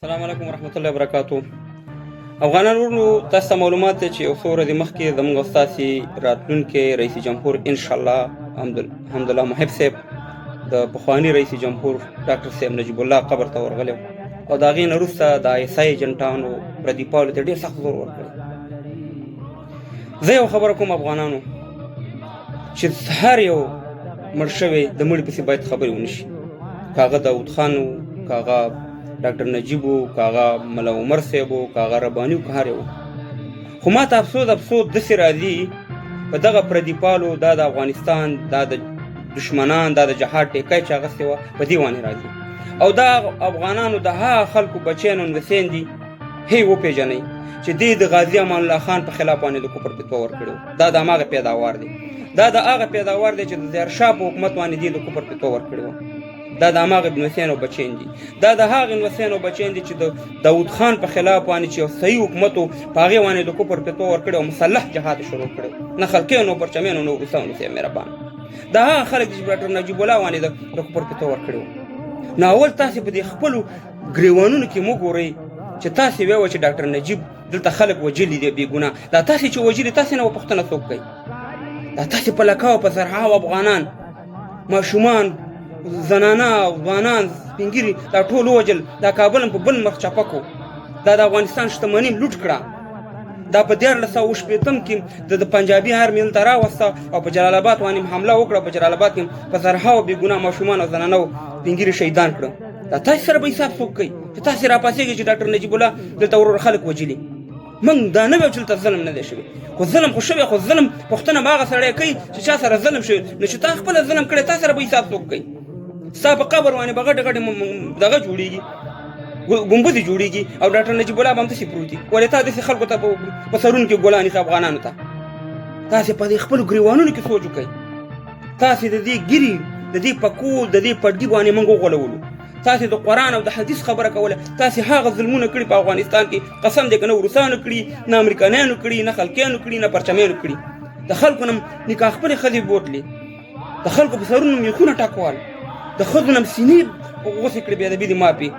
السلام علیکم ورحمت الله وبرکاتو. افغانان ورونو، تاسو ته معلومات دی چې یو څو ورځې مخکې زموږ او ستاسې راتلونکی رئیس جمهور انشاءالله حمدالله محب صاحب د پخواني رئیس جمهور ډاکټر صاحب نجیب الله قبر ته ورغلی او د هغې نه وروسته د آی اس آی ایجنټانو پردیپالو ته ډېر سخت زور ورکړی. زه یو خبره کوم افغانانو چې هر یو مړ شوی د مړي پسې باید خبرې ونه شي، که هغه داود خان و، که هغه ډاکټر نجیب و، که هغه ملا عمر صاحب و، که هغه رباني و، که هر یو. خو ما ته افسوس افسوس داسې راځي په دغه پردیپالو، دا د افغانستان دا د دشمنان دا د جهاد ټیکه چې اخیستې وه په دې باندې راځي، او دا افغانانو د هغه خلکو بچیان او نوسیان دي، هی وپېژنئ چې دې د غازي امان الله خان په خلاف باندې د کفر فتوا ورکړې. دا د هماغه پیداوار دی، دا د هغه پیداوار دی چې د ظاهرشاه په حکومت باندې دې د کفر فتوا ورکړې وه. دا د هماغه نوسیانو بچیان دي، دا د هغه نوسیانو بچیان دي چې د داود خان په خلاف باندې چې یو صحیح حکومت و په هغې باندې د کفر فتوا ورکړې او مسلح جهاد شروع کړی، نه خلقیانو پرچمیانو نه روسانو سي مهربان. دا هغه خلک دي چې ډاکټر نجیب الله باندې د کفر فتوا ورکړې وه. نو اول تاسې په دې خپلو ګریوانونو کې مو ګورئ چې تاسې ویوه چې ډاکټر نجیب دلته خلک وژلي دي بې ګناه، دا تاسې چې وژلي تاسې نه به پوښتنه څوک کوي؟ دا تاسې په لکاو په زرهاو افغانان، ماشومان، زنانه، ځوانان، سپینږیري دا ټول ووژل. دا کابل هم په بل مخ چپه کو، دا د افغانستان شتمني لوټ کړه. دا په 1360 کې د پنجابي آرمي دلته راوسته او په جلال آباد باندې حمله وکړه، په جلال آباد کې په زرهاو بې ګناه ماشومان او زنانه سپینږیري شهیدان کړه. دا تاسو سره به حساب څوک کوي چې تاسې راپاڅېږئ چې ډاکټر نجیب الله دلته ورور خلک وژلي؟ موږ دا نه ویو چې دلته ظلم نه دی شوی، خو ظلم خو شوی، خو ظلم پوښتنه به هغه سړی کوي چې چا سره ظلم شوی. نو چې تا خپله ظلم کړی تا سره به حساب څوک کوي؟ ستا په قبر باندې به غټې غټې دغه جوړېږي، ګنبدې جوړېږي او ډاکټر نجیب الله به همداسې پروت وي. ولې تا داسې خلکو ته په سرونو کې ګلان نیسي افغانانو ته؟ تاسې په دې خپلو ګریوانونو کې سوچ وکړئ. تاسې د دې ګیري د دې پکو د دې پټګي باندې موږ وغولولو. تاسې د قرآن او د حدیث خبره کوله، تاسې هغه ظلمونه کړي په افغانستان کې، قسم دی که نه روسانو کړي، نه امریکایانو کړي، نه خلکیانو کړي، نه پرچمیانو کړي. د خلکو نه نکاح خپلې ښځې بوتلې، د خلکو په سرونو میخونه ټکوال، د ښځو نه سینې غوڅې کړې، بې ادبي دې معافي،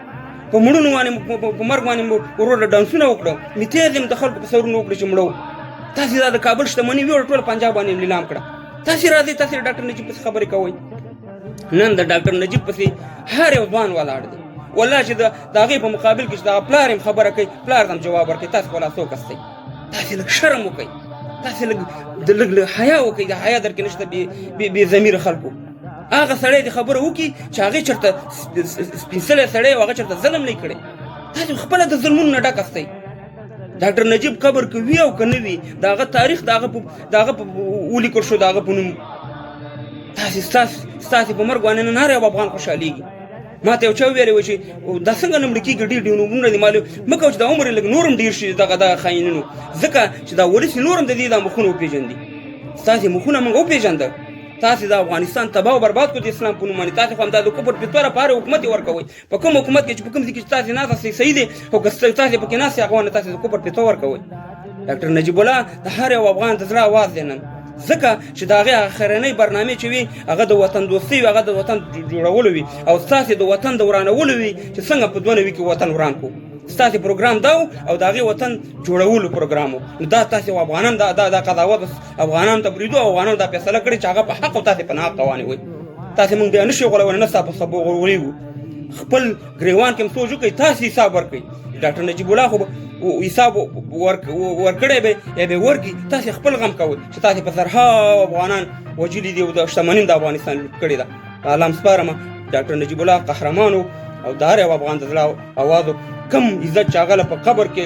په مړونو باندې په مرګ باندې مو ورور له ډانسونه وکړه، میتیازې هم د خلکو په سرونو وکړې چې مړه وو. تاسې دا د کابل شتمني ویوړه، ټوله پنجاب باندې لیلام کړه. تاسې راځئ، تاسې ډاکټر نجیب پسې خبرې کوئ. نن د ډاکټر نجیب پسې هر یو ځوان ولاړ دی، والله چې د هغې په مقابل کې چې دغه پلار یې خبره کوي، پلار ته هم جواب ورکوي. تاسې خو لا څوک هستئ؟ تاسې لږ شرم وکړئ، تاسې لږ د لږ لږ حیا وکړئ، د حیا درکې نشته. بې ضمیره خلکو، هغه سړی دې خبره وکړي چې هغې چېرته سپین سلی سړی او هغه چېرته ظلم نه کړی. تاسې خپله د ظلمونو نه ډک هستئ. ډاکټر نجیب قبر که وي او که نه وي، د هغه تاریخ د هغه په ولیکل شو د هغه په نوم. تاسې ستاسې په مرګ باندې نن هر یو افغان خوشحالېږي. ما ته یو چا ویلي و چې دا څنګه نه مړه کېږي، ډېر ډېر عمرونه دي مالي مه کوه چې دا عمر یې لږ نور هم ډېر شي دغه دغه خاینینو، ځکه چې دا ولس نور هم د دې دا مخونه وپېژندي. ستاسې مخونه موږ وپېژنده. تاسې د افغانستان تباه او برباد کړو د اسلام په نوم باندې. تاسې خو همدا د کفر فتوا لپاره حکومت یې ورکوئ. په کوم حکومت کې چې په کوم ځای کې چې تاسې ناست یاست صحیح دی، خو که تاسې پکې ناست یاست هغه تاسې د کفر فتوا ورکوئ. ډاکټر نجیب الله د هر یو افغان د زړه اواز دی نن، ځکه چې د هغې اخرنۍ برنامې چې وي هغه د وطن دوستۍ وي، هغه د وطن جوړولو وي، او ستاسې د وطن د ورانولو وي چې څنګه په 92 کې وطن وران کړو. ستاسې پروګرام دا و او د هغې وطن جوړولو پروګرام و. نو دا تاسې افغانان دا دا دا قضاوت افغانانو ته پرېږدو او افغانانو دا فیصله کړې چې هغه په حق او تاسې په ناحق روانې وئ. تاسې موږ بیا نه شي غولولی، نه ستا په سبو غولېږو. خپل ګریوان کې هم سوچ وکړئ، تاسې حساب ورکړئ. ډاکټر نجیب الله خو حساب ورکړی به یا به ورکړي. تاسې خپل غم کوئ چې تاسې په زرهاو افغانان وژلي دي او د شتمني د افغانستان لوټ کړې ده. الله هم سپارم، ډاکټر نجیب الله قهرمان و او د هر یو افغان د زړه اواز و. کم عزت چې هغه له په قبر کې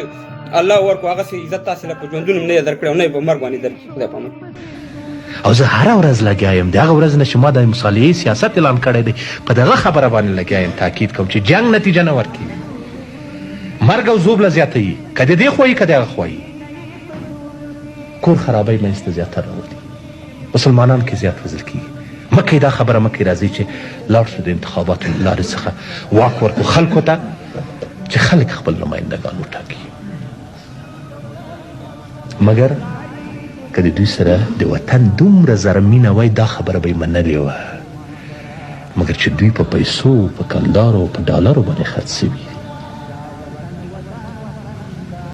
الله ورکړو، هغسې عزت تاسې له په ژوندون هم نه یې درکړی او نه یې په مرګ باندې درکړي. خدای په امان. او زه هره ورځ لګیا یم، د هغه ورځ نه چې ما د مصالحې سیاست اعلان کړی دی په دغه خبره باندې لګیا یم، تاکید کوم چې جنګ نتیجه نه ورکوي، مرګ او ژوبله زیاتوي، که د دې خوا که د هغه خوا، کور خرابۍ منځ ته زیاته راولي، مسلمانان کې زیات وژل کېږي. مه کوئ دا خبره، مه کوئ. راځئ چې لاړ شو د انتخاباتو له لارې څخه واک ورکړو خلکو ته چې خلک خپل نمایندګان وټاکي. مګر که د دوی سره د وطن دومره زره مینه وای دا خبره به یې منلې وه، مګر چې دوی په پیسو، په کلدارو، په ډالرو باندې خرڅ شوي دي.